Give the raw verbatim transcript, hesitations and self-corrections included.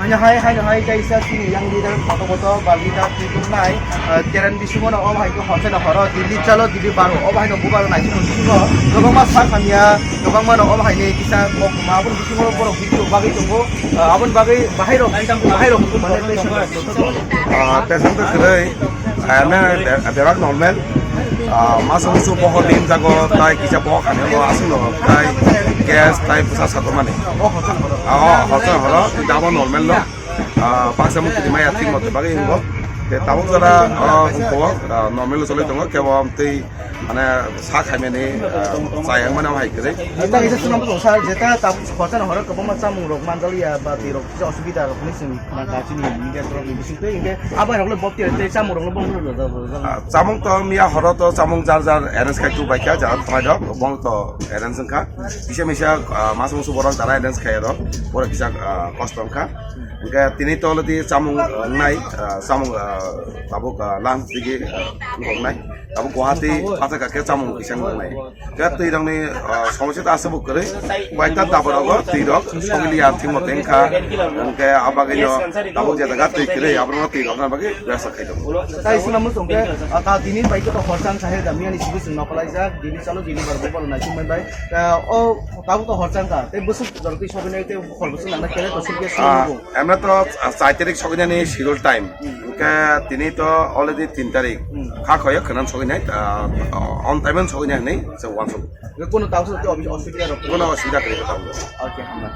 Haino hai, haino hai, kaisa chini yang leader koto koto ba leader twi tong nai, ah, Teren bisingo no obo hai khe hosai no horo, Delhi chalo, Delhi baro, obo hai no bubar nai chini bisingo, kwbangma sak hamya, kwbangma no obo hai ni kisa kok ma, aboni bisingo borok video bagwi tongo, ah, aboni bagwi bahai rok, bahai rok, mane, Ah, patient to kwrwi, ah, mane, be-, bebak normal. Ah, masa musu pohor din jago, tai kisa pohor khani mo aswk no, tai gas, tai bwsa sakomani. Ah, oh, hosai horo, twi dabo normal no. Ah, baksa mukti maya thik moto bagwi hingo. Te tabuk jora, ah, hwnkhe, ah, normal choli tongo, kebo twi, mane, sa khaimani, ah, chayang mane hai kwrwi. Jeta kisa swnam tong sir, jeta tabuk hosai horo kwbangma chamung rok manjaliya ba twi rok kisa osubida rok hinwi chwng ma kha chini media rok ni bising twi, hinkhe abo rok le bok twi tei chamung rok le bok rok rok. Ah, chamung to miya horo to chamung jar jar arrange khai tu bai kha, jar thanai rok bong to arrange wngkha. Kisa misa, ah, masa musu borok jara arrange khai rok, borok kisa, ah, kosto wngkha. Hingke tini to already chamung, ah, wngnai, ah, chamung, ah, tabuk, ah, lunch digi, ah, wngnai. Tabuk Guwahati pathak khe chamung kisa wngnai. Khe twi rokni, ah, somosya ta aswk bo kwrwi. Baita tabuk rogo twi rok sogili ya thimo tengkha. Hingke abagino tabuk je jaga twi kwrwi, abrono twi rokna bagwi bebsa khai tongo. Tai swnam muchungkhe, ah, ta tini bai khe to horchang sahe da miyani sibising nokolaijak, dili chalo, dili bar bobol nai chumai bai. Ah, o tabuk to horchang kha. Tei bwswk jorok twi sogwi nai tei hor bwswk nang nai kele to sugya Ah, swngo. Emne to, ah, char tarik sogwi nani schedule time. Hingke tini to already tin tarik. Hmm. Kha khoyo khwnam sogwi nai, ah, on time sogwi nai hinwi se wansuk. Kono tabuk to obis-, osubida rok. Kono osubida kwrwi kha tabuk. Okay, hambai.